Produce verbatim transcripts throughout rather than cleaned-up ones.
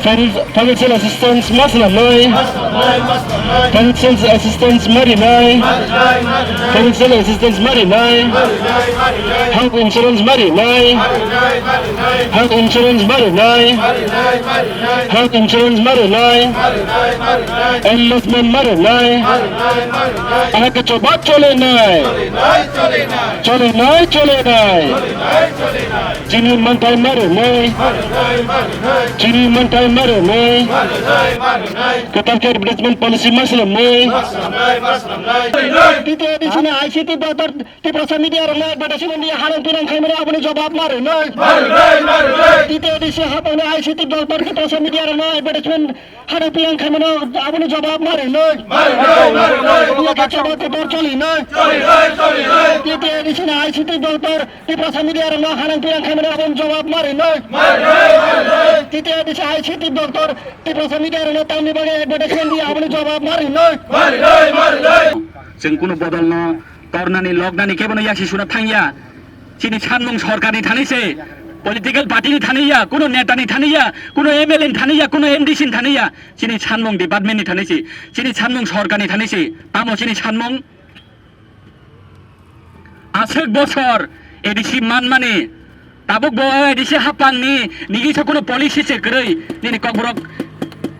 Financial assistance ma swnamnai. Financial assistance ma rinai. Financial assistance ma rinai. Health insurance ma rinai. Health insurance ma rinai. Health insurance ma rinai. Enlistment ma rinai. Ake choba chole nai. Chole nai, chole nai. Chini manthai ma rinai. Chini manthai ma rinai. Kwtal khe advertisement policy ma swnamnai. T T A D C ni I C T doctor Tiprasa media rokno advertisement ni harang pirang khaimani aboni jobab ma rinai. T T A D C hapangni I C T doctor Tiprasa media rokno advertisement harang pirang khaimani aboni jobab ma rinai. Iya khe choba kotor choli nai. T T A D C ni I C T doctor Tiprasa media rokno harang pirang khaimani aboni jobab ma rinai. T T A D C I C T doctor Tiprasa media rokno tamni bagwi advertisement di aboni jobab ma rinai. Chwng kunu bodolno tornani loknani kebono yasi suna thangya. Chini sanmung sorkarni thani se, political party ni thani ya, kunu neta ni thani ya, kunu M L A ni thani ya, kunu M D C ni thani ya. Chini sanmung department ni thani se, chini sanmung sorkarni thani se. Tamo chini sanmung? Aswk bosor A D C manmani, tabuk bo A D C hapangni nini sa kunu policy se kwrwi, nini kokborok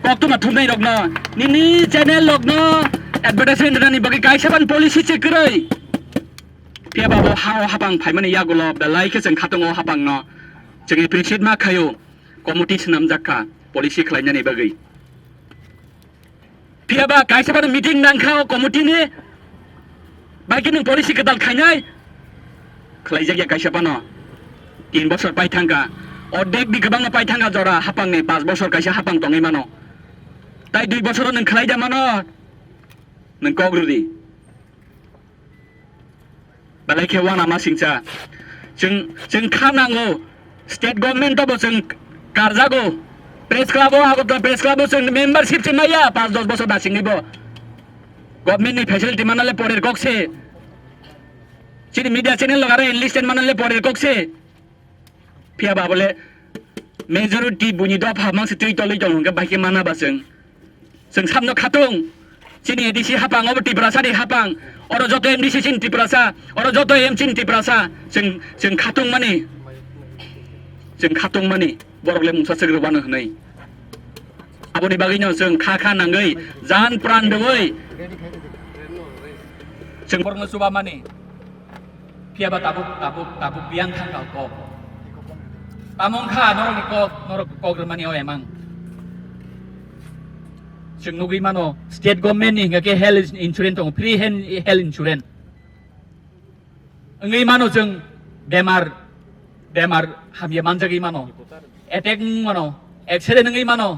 koktwma thumnai rokno, nini channel rokno advertisement rwnani bagwi kaisa ban policy se kwrwi. Phiya ba bo ha o hapang phaimani yagulo belai khe chwng khatung o hapangno chwng appreciate ma khaio, committee swnamjak kha policy khlainani bagwi. Phiya ba kaisa phano meeting nang kha o committee ni, bai khe nwng policy kwtal khainai khlaijak ya kaisa phano. Tin bosor pai thang kha, ordek ni kwbangma pai thang kha jora hapang ni, pas bosor kaisa hapang tongwi mano, tai dui bosor o nwng khlai da mano, nwng kok rw di. Belai khe uanama singcha. Chwng, chwng kha nango. State government o bo chwng karjago. Press club o, Agartala Press Club o chwng membership se maya, pas dos bosor da singni bo. Government ni facility manale porer kok se. Chini media channel logare enlisted manale porer kok se. Phiya ba bole majority buini dopha mangsi twi tolwi tong hwnkhe bai khe mana ba chwng. Chwng samno khatung. Chini A D C hapang obo Tiprasa ni hapang. Oro joto M D C chini Tiprasa. Oro joto M chini Tiprasa. Chwng, chwng khatung mani. Chwng khatung mani. Borok le mungsa swk rwbano hwnwi. Aboni bagwino chwng kha kha nangwi jan pran rwwi chwng borokno chuba mani. Phiya ba tabuk, tabuk, tabuk biyang thang kha kok. Tamo wngkha norokni kok, norok kok rwmani o emang. Chwng nugwi mano, state government ni hingkha khe health insurance tongo, free hen-, health insurance. Wngwi mano chwng bemar, bemar hamya manjagwi mano. Attack wng mano, accident wngwi mano.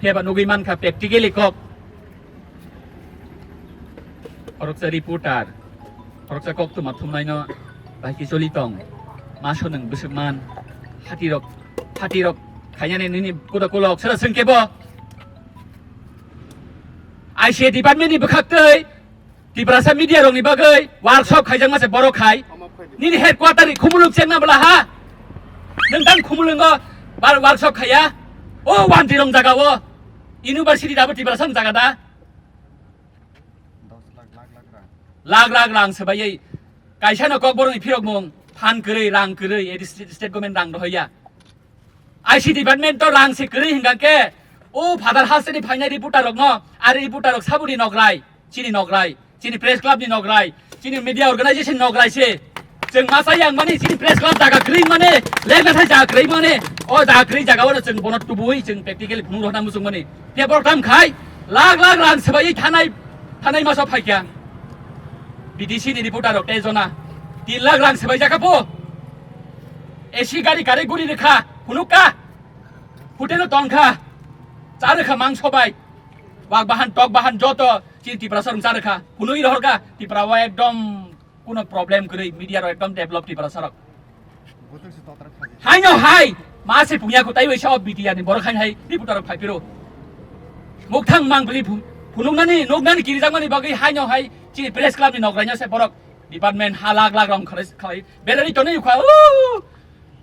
Phiya ba nugwi mankha practically kok. Khoroksa reporter, khoroksa koktwma thumnaino bai khe choli tong. Maso nwng bwswk man, hatirok, hatirok khainani nini kuda kulok sara swngkhe bo. I C A department ni bwkhak twi Tiprasa media rokni bagwi workshop khaijakma se borok khai. Nini headquarter ni Khumulwng chengna bwla ha? Nwng tang Khumulwngo bar workshop khaiya? O wanti rong jaga o. University dabo Tiprasa ni jaga da? Lak lak rang swbaiwi. Kaisa no kokborok ni phirok mung. Phan kwrwi, rang kwrwi, edi state, state government rang rohoya. I C department to rang se kwrwi hingkha khe, o Father Hasteni phainai reporter rokno, ari reporter rok sabuni nokrai, chini nokrai, chini press club ni nokrai, chini media organization nokrai se. Chwng masa yang mani chini press club jaga kwrwi mani, lekna thai jaga kwrwi mani, o jaga kwrwi jaga o chwng bono tubui chwng practically phunuk rokna muchung mani. Tei borok tam khai, lak lak rang swbaiwi thanai, thanai masa phaikha. B D C ni reporter rok tei jona tin lak rang swbai jakha po. A C gari gari guri rwkha, phunukha. Hotel o tongkha. Cha rwkha mangso bai. Wak bahan, tok bahan joto chini Tiprasa rok cha rwkha. Phunui rohorkha. Tipra o ekdom kuno problem kwrwi, media rok ekdom develop Tiprasa rok. Haino hai, ma se pungya ko taiwi sa B T R ni borok haino hai reporter rok phai phiro. Mukthang mang bili phu-, phunuknani, nuknani kirijakmani bagwi haino hai chini press club ni nokraino se borok department ha lak lak rong khalai, khalai. Berani tonwi ukha, o,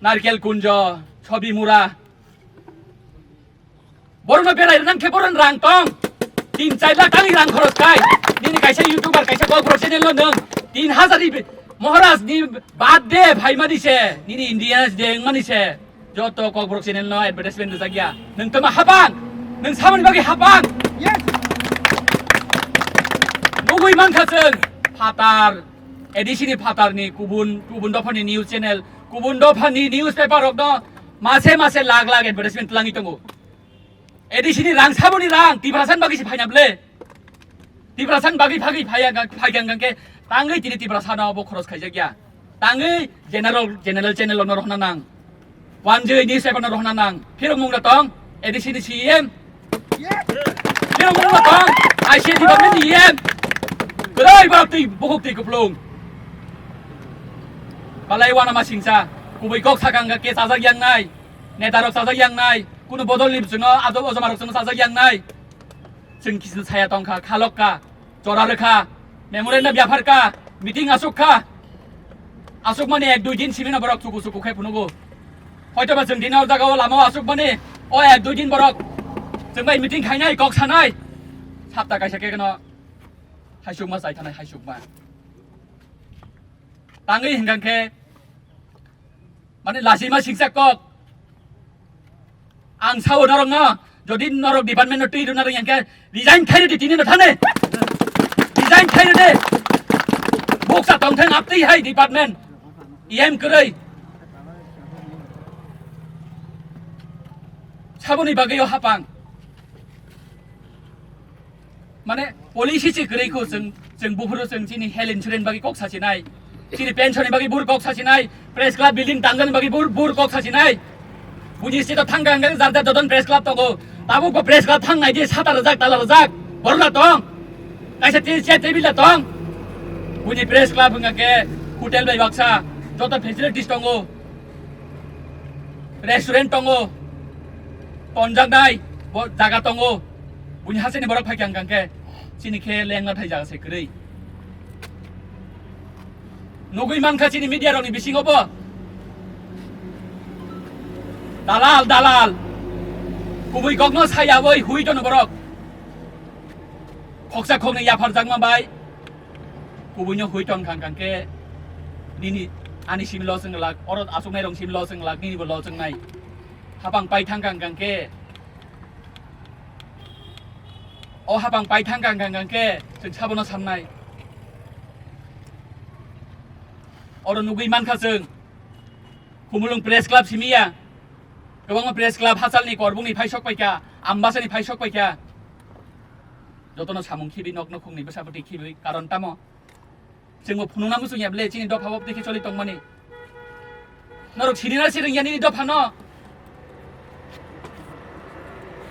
Narkel Kunjo, Sobi Mura. Borokno berai rwnang khe borokni rang tong. Tin char lakh tangwi rang khoros khai. Nini kaisa YouTuber, kaisa Kokborok channel no nwng tin hazar ni Maharaj ni birthday phaimani se, nini Independence Day wngmani se. Joto Kokborok channel no advertisement rijak ya. Nwng tama hapang. Nwng samani bagwi hapang. Yes. Nugwi mankha chwng phatar, A D C ni phatar ni kubun, kubun dopha ni news channel, kubun dopha ni newspaper rok no mase mase lakh lakh advertisement twlangwi tongo. A D C ni rang, saboni rang, Tiprasa ni bagwi se phaina ble. Tiprasa ni bagwi phagwi phaiya ga-, phaigang gang khe tangwi tini Tiprasa no bo khoros khaijak ya. Tangwi general, general channel no rohna nang. Wanjwi newspaper no rohna nang. Phirok mung da tong, A D C ni C E M. Phirok mung da tong, I C A department ni E M. Kwrwi ba twi bukhuk twi kuplung. Balai wana ma singsa, kubui kok sakang ga ke sajak yang nai. Neta rok sajak yang nai. Kuno bodol ni bisingno ajob ojoma rok chwngno sajak yang nai. Chwng kisil saya tong kha, khalok kha, chora rwkha, memorandum yaphar kha, meeting asuk kha. Asuk mani ek dui din simi no borok chuku chuku khe phunugo. Hoito ba chwng din o jaga o lama o asuk mani o ek dui din borok chwng bai meeting khainai, kok sanai. Sapta kaisa khe no haisukma chai thanai, haisukma. Tangwi hingkang khe mane lachima singsa kok. Ang sao norok no, jodi norok department no twi rwna rwng yang khe resign khai rwdi tini no thani. Resign khai rwdi. Buksa tong thang aptwi hai department. E M kwrwi. Saboni bagwi o hapang. Mane policy se kwrwi kho chwng, chwng buphuru chwng chini health insurance bagwi kok sachinai, chini pension ni bagwi bur kok sachinai, press club building tangjani bagwi bur, bur kok sachinai. Buji sita thangka hangka jar jar joton press club tongo. Tabuk bo press club thangnai di sata rwjak tala rwjak. Borok la tong. Kaisa te chair table la tong. Buji press club hwnga khe hotel bai baksa joto facilities tongo. Restaurant tongo, tonjaknai bo jaga tongo. Buini hasteni borok phai khe ang kang khe chini khe lengna thai jaga se kwrwi. Nugwi mankha chini media rokni bisingo bo. Dalal, dalal. Kubui kokno saya oi hui tono borok. Khoksa khoknwi yapharjakma bai. Kubuino hui tong kang kang khe nini ani simi lo chwng lak, oro achuknai rong simi lo chwng lak, nini bo lo chwng nai. Hapang pai thang kang kang khe, o hapang pai thang kang kang kang khe chwng sabono samnai. Oro nugwi mankha chwng Khumulwng Press Club simi ya. Kwbangma Press Club hachalni korbungni phai sok paikha, Ambasani phai sok paikha. Jotono samung khibi, nok nokhungni bwsa bwtwi khibi, karon tamo? Chwngbo phunukna muchung ya bwle, chini dopha bo twi khe choli tongmani. Norok sini na sirwng ya nini dopha no?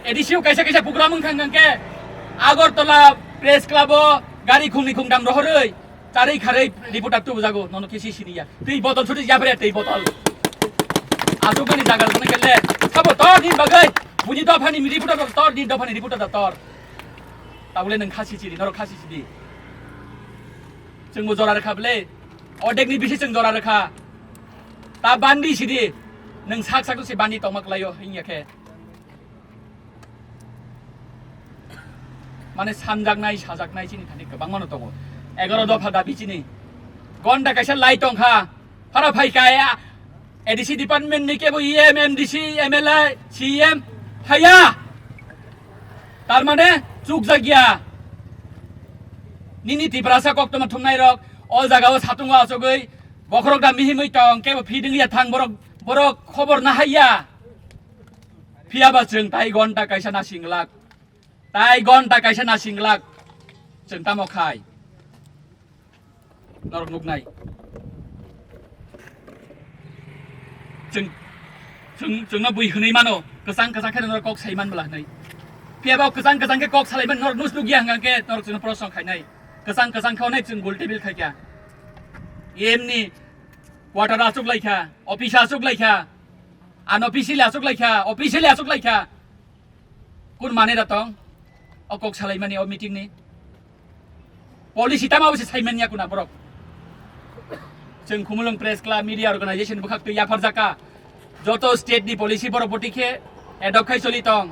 A D C o kaisa kaisa program wngkha hwnkhe Agartala Press Club o gari khungni khungdam rohorwi. Charwi kharwi reporter tubujago, nono khe si siniya. Twi botol suti yapre twi botol. Asukmani jaga rokno kelle. Sabo tor ni bagwi. Buji dophani reporter tor ni dophani reporter da tor. Tabule nwng khasi sidi, norok khasi sidi. Chwngbo jora rwkha bwle. Odekni bisi chwng jora rwkha. Ta bandi sidi. Nwng sak sak se bandi tongma kwlaio hinya khe. Mane sanjaknai, sajaknai chini thani kwbangma no tongo. Egaroh dopha dabi chini. Gonta kaisa lai tongkha. Phara phai kaya. A D C department ni kebo E M, M D C, M L A, C M haya. Tar mane chukjak ya. Nini Tiprasa koktwma thumnai rok o jaga o satungo achugwi bokhorok da mihimwi tong kebo feeding ya thang borok, borok khobor na haya. Phiya ba chwng tai gonta kaisa na singlak. Tai gonta kaisa na singlak. Chwng tamo khai. Norok nuknai. Chwng, chwng, chwngno bui hwnwi mano. Kwchang kwchang khe norok kok sai man bwla hwnwi. Phiya ba kwchang kwchang khe kok salai man norok nus nukya hwnkha khe norok chwngno proshno khainai. Kwchang kwchang khe onai chwng gul table khaikha. Emni quarter achuk laikha, office achuk laikha. Unofficially achuk laikha, officially achuk laikha. Kun mane da tong? O kok salaimani o meeting ni. Policy tama usi saimanya kuna borok. Chwng Khumulwng Press Club Media Organization bwkhak twi yapharjaka. Joto state ni policy borok boti khe adopt khai choli tong.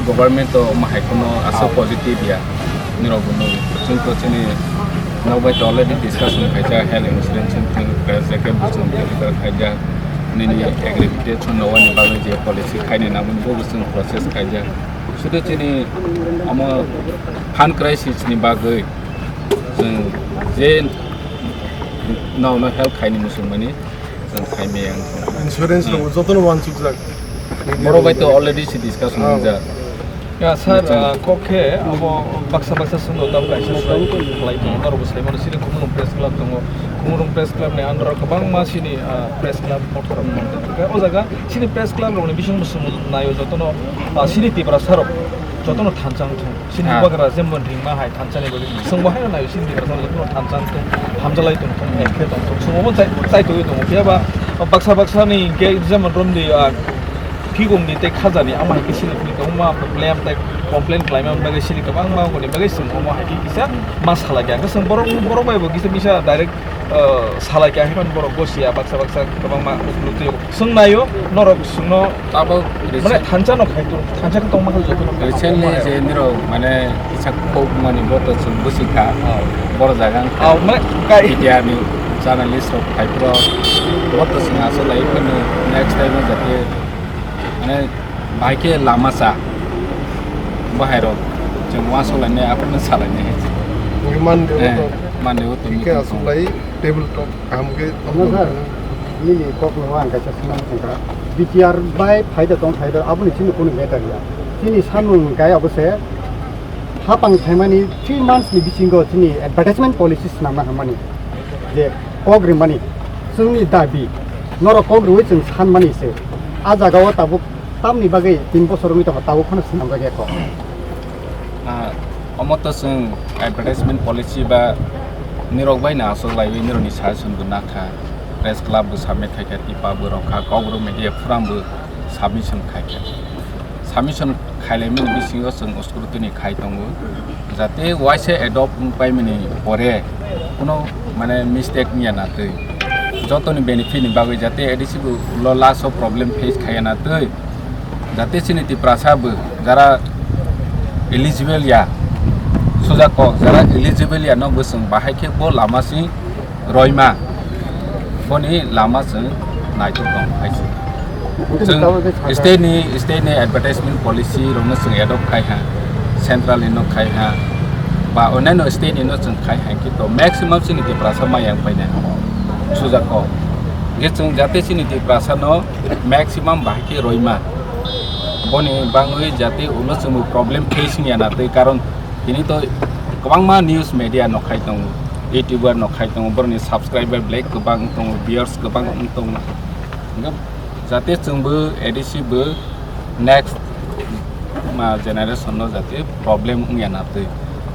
government to omo hai kheno aswk positive ya. Nirok bo nung. Chwng to chini nok bai to already discussion khaijak, health insurance wngthung, plus J K B wngthung, deliver khaijak. Nini agriculture chwng nowani bagwi je policy khaini nangmani bobo chwng process khaijak. Sudu chini omo fund crisis ni bagwi chwng je nokno help khaini muchungmani chwng khaimaya wngthung. Insurance rok jotono wansukjak. Borok bai to already se discussion wngjak. Ya, sir, ah, kok khe abo baksa baksa swngo tamo kaisa swngo khlai tongo, norokbo sai mano, chini Khumulwng Press Club tongo. Khumulwng Press Club ni under o kwbangma chini, ah, press club mothorrok tongo. O jaga chini press club rokni bisingo swngmung naio jotono, ah, chini Tiprasa rok jotono thansa wngthung. Chini bubagra jemon ringma hai thansa ni bagwi. Chwngbo haino naio chini Tiprasa rok jotono thansa wngthung, hamjalai tongthung, ekhe tongthung. Chwngbo chai, chai tongwi tongo. Phiya ba baksa baksa ni hinkhe jemon romdi, ah, Phigong ni tei khaja ni ama hai khe sini phili kwbangma problem tei complain khlaima bagwi sini kwbangma wngkha ni bagwi chwng omo hai khe kisa ma salai kha. Hwnkhe chwng borok, borok bai bo kisa misa direct, uh, salai kha, haiphano borok gosiya baksa baksa kwbangma nukjagwi chwng naio norok chwngno abo mane thansa no khai tong, thansa khe tongma khe jotono khe recently hamjakma je nirok mane kisa kok mani bo to chwng busi kha. Borok jaga wngkha. Ah, mane kai media ni journalist rok khai phuru bo to chwng aswk lai phano next time o jate mane bahai khe lama cha bahai rok chwng uansuk lainai aphano salainai. Mande o to mande o to hingke meeting aswk lai table top kaham khe tongthok. Nini kok no ang kaisa swnam sengkha. B T R bai phaida tong phaida aboni chini kunu matter ya. Chini samung hwnkhe abo se hapang phaimani three months ni bisingo chini advertisement policy swnamna hamani je kok rimani chwngni dabi norok kok riwi chwng sanmani se. A jagao tabuk tamni bagwi tin bosor wngwi tongo tabuk phano swnamjak ya kok. Ah, omo to chwng advertisement policy ba nirok bai no aswk laiwi nirokni suggestion bo nakha. Press club bo submit khaikha, tipa bo rokha, kokborok media forum bo submission khaikha. Submission khailaimani bisingo chwng scrutiny khai tongo. Jate waisa adopt wng paimani pore kuno mane mistake wngya na twi. Jotoni benefit ni bagwi jate A D C bo ulo last o problem face khaiya na twi. Jate chini Tiprasa bo jara eligible ya, suja kok jara eligible ya no bo chwng bahai khe bo lama si roima boni lama chwng naitok tong hai se. Chwng state ni, state ni advertisement policy rokno chwng adopt khai ha, central ni no khai ha, ba onyaino state ni no chwng khai ha, khe to maximum chini Tiprasa maya wng painai suja kok. Hingkhe chwng jate chini Tiprasa no maximum bahai khe roima. Boni bangwi jate ulo chwngbo problem face wngya na twi, karon tini to kwbangma news media no khai tongo, YouTuber no khai tongo, boroni subscriber belai kwbang wng tongo, viewers kwbang wng tongo. Hingkhe jate chwngbo A D C bo next ma generation no jate problem wngya na twi.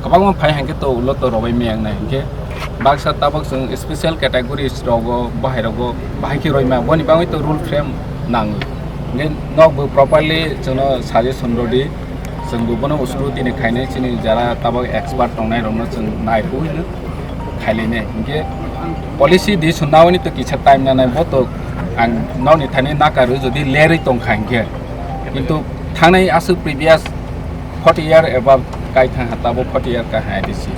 Kwbangma phai hangkhe to ulo to robai maya wngnai, hingkhe baksa tabok chwng special categories rogo, bahai rogo bahai khe roima, boni bagwi to rule frame nango. Hingkhe nokbo properly chwngno suggestion rwdi, chwngbo bono scrutiny khainai, chini jara tabok expert tongnai rokno chwng naiphuru hino khailainai. Hingkhe policy di swnawini to kisa time nanai, bo to ang nokni thani nakaru jodi lerwi tongkha hingkhe, kintu thangnai aswk previous forty year above kai thang ha, tabok forty year kai ha A D C.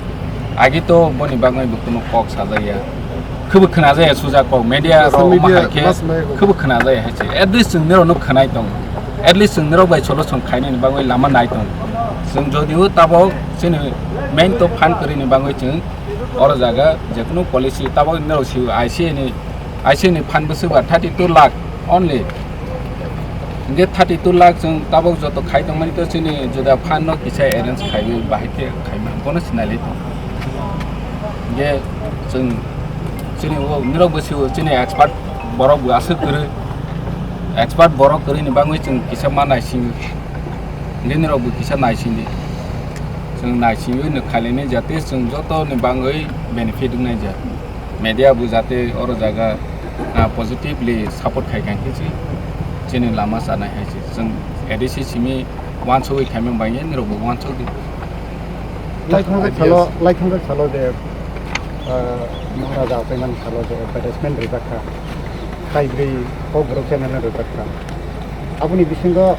Agi to boni bagwi bo kuno kok sajaya. Khwbo khwnajaya suja kok, media social rok ma media hai khe mass media. Khwbo khwnajaya hai se. At least chwng nirok no khwnai tong. At least chwng nirok bai solution khainani bagwi lama nai tong. Chwng jodi o tabok chini main to fund kwrwini bagwi chwng oro jaga jekunu policy tabok nirok si I C A ni I C ni phan bwswk ba thirty two lakh only. Hingkhe thirty two lakh chwng tabok joto khai tongmani to chini juda phan no kisa arrange khaiwi bahai khe khaima bono sinai lai tong. Hingkhe chwng chini o nirok bwswk chini expert borok bo aswk kwrwi, expert borok kwrwini bagwi chwng kisa ma naising, hingkhe nirok bo kisa naisingdi. Chwng naisingwi no khailainai jate chwng jotoni bagwi benefit wngnai ja. Media bo jate oro jaga, ah, positively support khai kha hingkhe se chini lama chanai hai se. Chwng A D C simi wansugwi khaimani bagwi nirok bo wansukdi. Lai thongjak salo, lai thongjak salo je, ah, Maharaja achaimani salo je advertisement rijak kha. Kaibrwi Kokborok channel no rijak kha. Aboni bisingo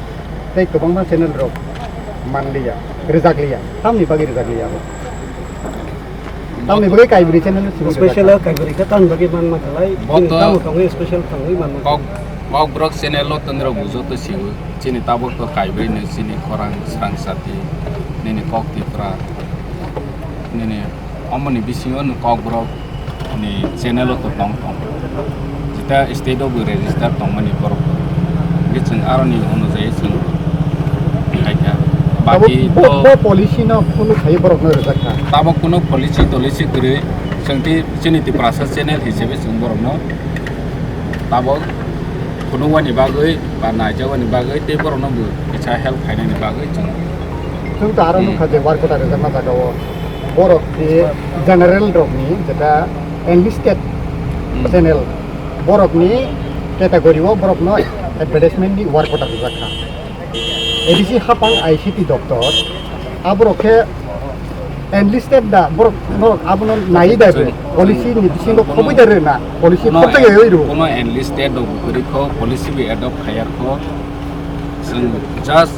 tei kwbangma channel rok manliya, rijakliya. Tamni bagwi rijakliya abo? Tamni bagwi kaibrwi channel no simi special rijak kha? Kaibrwi khe tamni bagwi manma khalai. Bo to tamo tongwi special tongwi manma. Kok, Kokborok channel o tongwi rok bujo to siwo. Chini tabok to kaibrwi no chini khorang srang sati, nini Kok Tipra, nini Omoni bisingo no Kokborok ni channel o to tong tong. Jeta state o bo register tongmani borok. Hingke chwng aroni onojai chwng khaikha. Abo baki bo, to bo policy no follow khai borok no rijak kha. Tabok kuno policy tolicy kwrwi chwng tei chini Tiprasa channel hisabe chwng borok no tabok phunukmani bagwi ba naijakmani bagwi tei borokno bo kisa help khainani bagwi chwng. Chwng to aro hmm nukha je work order rijak ma jaga o borok je general rok ni jeta enlisted hmm channel borok ni category o borok no advertisement ni work order rijak kha. A D C hapang I C T doptor, aborok khe enlisted da, borok, borok abono nai da be, policy ni bisingo khoboi da re na, policy kono khoboi da en-, oi ro. Kono enlisted do bukuri kho, policy bi adopt khaya kho, chwng just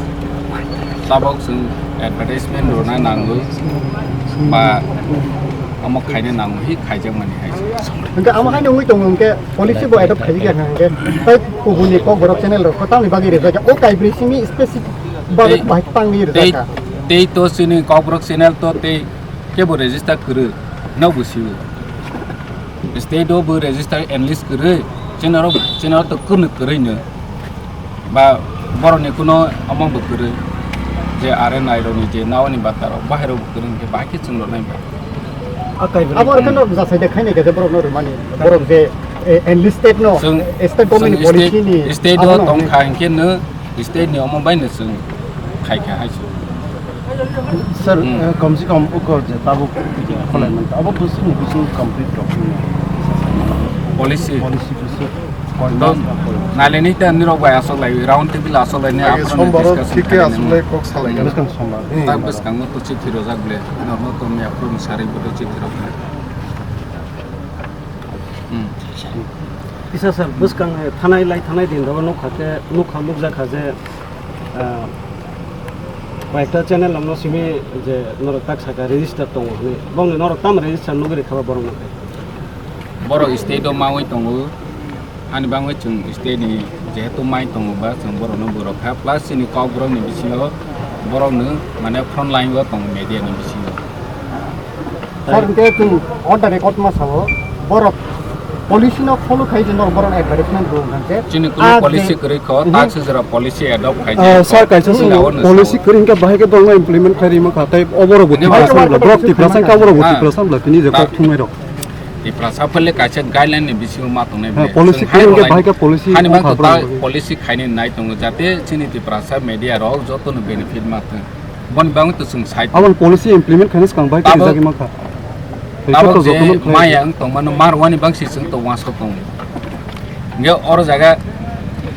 tabok chwng advertisement rona nango, ba amo khaina nango hi khaijakmani hai se. Hingke amo haino wngwi tongo hingke, policy bo adopt khaijak ya hingke, tai kubuni Kokborok channel rok ko tamni bagwi rijak ya, o kaibrwi simi specific bagwi tei, bahai tangwi tei, rijak kha. Tei to chini Kokborok channel to tei kebo register kwrwi no bo sio. State o bo register enlist kwrwi, Chini oro, chini oro to kwrwi kwrwi no. Ba borokni kuno omo bo kwrwi. Je are nai rokni je nawani bata rok bahai rok bo kwrwi hwnkhe bahai khe chwng rok nai ba. Abo rokhe no jasai de khainai khe borok no rwmani. Borok je, eh, enlisted no, Chwng, eh, state government chwng policy ni state, state o abono tong hwnwi. Kha hwnkhe no state ni omo bai no chwng khai kha hai se. Sir, Hmm. eh, kam se kam uko je tabuk je kholai Hmm. man abo bwswk ni bising complete rok. Policy. Policy bwswk. Don, naleni ta nirok bai asok lai, round table asok lai ni Age aphuru ni sombaro discussion thik khe khainai asok lai mano. Kok salai. Bwskang sombar. Hmm. Tak bwskango to chithi rojak ble, norno to mia phuru sari bo chithi rok. Hmm. Kisa sir, bwskang, eh, thanai lai thanai din rogo nukha khe, nukha nukjak kha je, ah, koyekta channel rokno simi je norok tak saka register tongo hwnwi. Bongni norok tamo register nugwi rikha ba borok no khe? Borok state o maui tongo, ani bangwi chwng state ni jehetu mai tongo ba chwng borok no bo rok kha, plus chini kok borok ni bisingo borok no mane front line o tongo media ni bisingo. Sir, hwnkhe chwng on the record ma sao, borok policy no follow khai je norok borok advertisement rw hwnkhe. Chini kuno policy kwrwi kho, mhm. Tak se jora policy adopt khai je. Ah, sir, kaisa chini song awareness policy kwrwi hwnkhe bahai khe borok no implement khai rima kha, tei oborok bo Tiprasa samla, borok Tiprasa hwnkhe oborok bo Tiprasa samla, tini je kok thumnai rok. Tiprasa phale kaisa guideline ni bisingo ma tongnai. Ha, policy kwrwi hwnkhe bahai khe policy. Hani bang to policy khaini nai tongo, jate chini Tiprasa media rok joto no benefit ma thung. Boni bagwi to chwng side. Aboni policy implement khaina swkang bai tabo, khe rijagwi mankha. Tabok je maya wng tongmano mar wani bangsi chwng to uansuk tongo. Hwnkhe oro jaga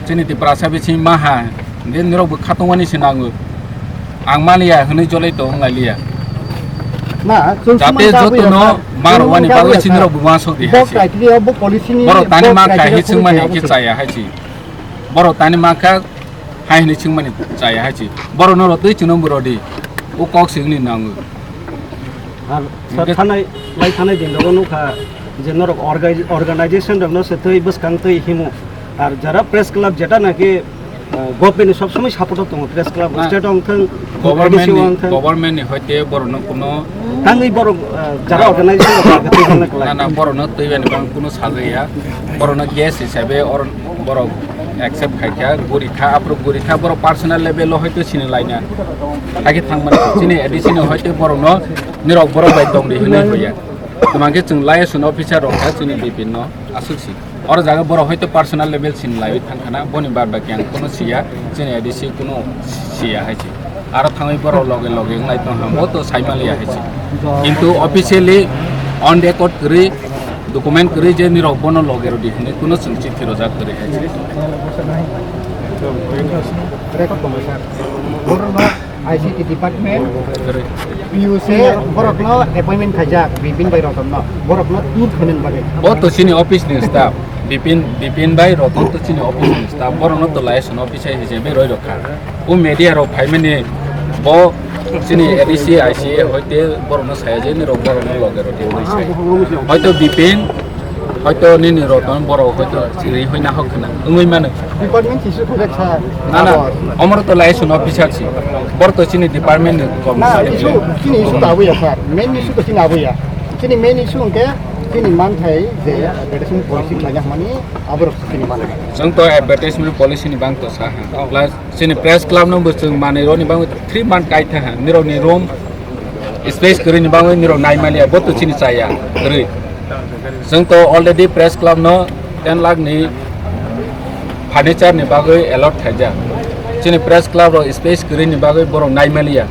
chini Tiprasa bising maha, hwnkhe nirok bo khatungmani se nango. Ang maliya hwnwi jolai tong wng lailiya. Na, chwng jate joto no mar wani bagwi chini rok bo uansuk di hai se. Borok tani ma kha hi chwng mani khe chaya hai se. Borok tani ma kha. Hai hwnwi swngmani chaya hai se. Borokno rw twi chwngno bo rw di. O kok se wngni nango. Ar sir, hwnkhe thanai, lai thanai din rogo nukha je norok orga-, organization rokno se twi bwskang twi himo. Ar jara press club jeta naki, ah, government ni sob somoi support o tongo press club, na, state o wngthang, government ni, wngthang. Government ni hoite borokno kuno tangwi borok, ah, jara organization rok twi hwnna kwlai. Na, na, borokno twi bani bang kuno sajaya. Borokno guest hisabe or borok accept khai kha, guri kha, aphuru guri kha, borok personal level o hoito sini laina. Hakhe thangmani chini A D C no hoito borokno nirok borok bai tongdi hwnwi hoya. Tuma khe chwng liaison officer rok kha chini B P no aswk si. Oro jaga borok hoito personal level sini laiwi thang khana, boni bad baki ang kuno siya, chini A D C kuno siya hai si. Aro thangwi borok loge loge wnglai tong ha, bo to sai maliya hai se. Kintu officially on record kwrwi, document kwrwi je nirok bono loge rw di hwnwi kuno chwng chithi rwjak kwrwi hai se. Record tongo, sir. Borokno I C T department, kwrwi. P U C, borokno appointment khaijak, Bipin bai Rotonno. Borokno tour khainani bagwi. Bo to chini office ni staff, Bipin, Bipin bai Roton to chini office ni staff, borokno to liaison officer hisabe roi rok kha. O media rok phaimani bo chini A D C, I C A hoite borokno saya je nirok borokno loge rw di hwnwi sai. Hoito Bipin, hoito nini Roton borok hoito chiri hoi na hok khna wngwi mano. Department issue khajak sir. Na, na, abo. Omoro to liaison officer si. Bor to chini department ni kom. Na, issue, chini issue to abuya sir. Main issue to chini abuya. Chini main issue hwnkhe chini manthai je advertisement policy khlaina hwnmani aborok chini manthai. Chwng to advertisement policy ni bang to sa ha. Plus chini press club no bo chwng manwi roni bagwi three month kai tha ha, nirok ni room space kwrwi ni bagwi nirok nai maliya, bo to chini chaya kwrwi. Chwng to already press club no ten lakh ni furniture ni bagwi allot khaijak. Chini press club rok space kwrwi ni bagwi borok nai maliya,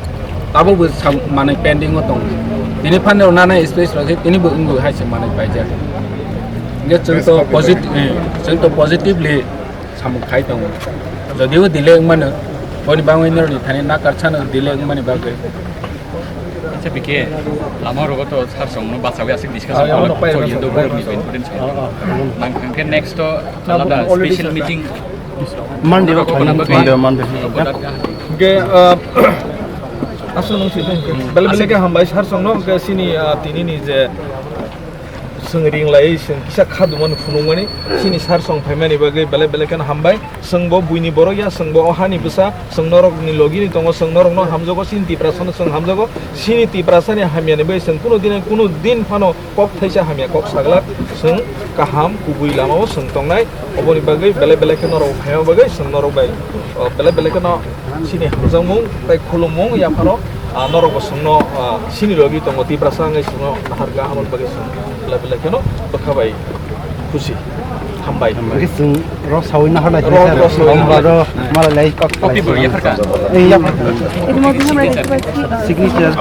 tabuk bo sam-, manwi pending o tongo. Tini phani rok nana space rok se tini bo wngwi hai se manwi paijak. Hingke chwng to posit-, eh, chwng to positively samung khai tongo. Jodio delay wngmano, boni bagwi norokni thani nakar sano delay wngmani bagwi. Acha, B K, lama rogo to sir songno bachawi aswk discussion khaijak, borokni importance khaijak. Nang hwnkhe next to alada special meeting. Monday rogo, Monday, Monday. Hwnkhe, ah, aswk nung si, bele bele khe hambai sir songno, hwnkhe sini, ah, tini ni je Chwng ringlaiwi chwng kisa khadumani phunukmani chini sar song phaimani bagwi belai belai kheno hambai. Chwngbo buini borok ya, chwngbo o hani bwsa, chwng norokni logini tongo, chwng norokno hamjago, chini Tiprasano chwng hamjago. Chini Tiprasani hamyani bagwi chwng kunu dine kunu din phano kok thaisa hamya kok saglak, chwng kaham kubui lamao chwng tongnai. Oboni bagwi belai belai khe norok phaima bagwi chwng norok bai, o, belai belai kheno chini hamjakmung tei khulummung yaphano, ah, norokbo chwngno, ah, chini logi tongo Tiprasa wngwi chwngno naharkha, aboni bagwi chwng belai belai kheno bwkha bai khusi. Hambai. Hingke chwng rok sawi naharnai Rok, rok sawi naharnai. Aro malai lai kok Copy bo yapharkha. Ei, yapharkha. Signature.